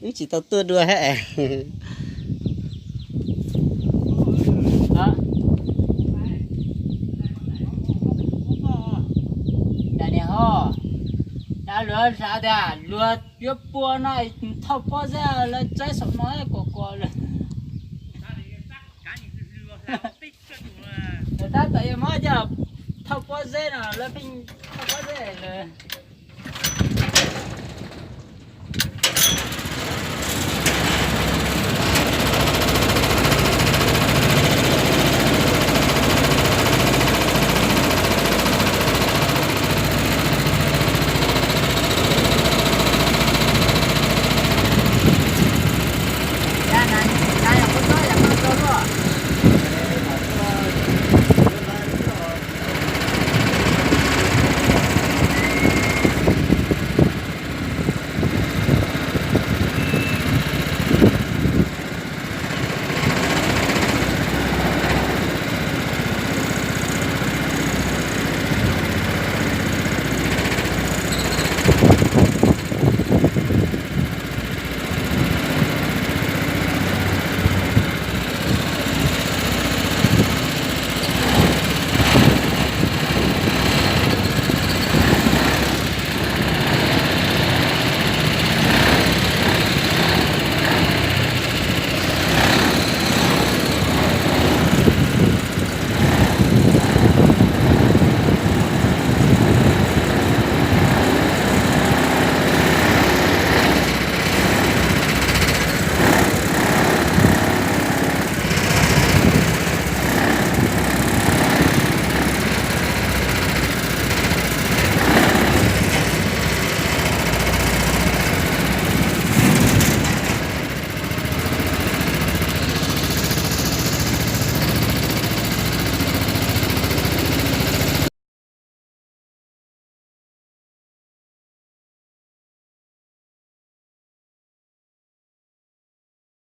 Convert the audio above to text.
Wb tsis tau tuaj dua hab. Cas niag ho, cas luag xav tias luag yuav pua no thauj pob zeb lawv txawb saum no kom kom lawm. Tab tom yuav muab coj thauj pob zeb no lawv pheej thauj pob zeb lawm.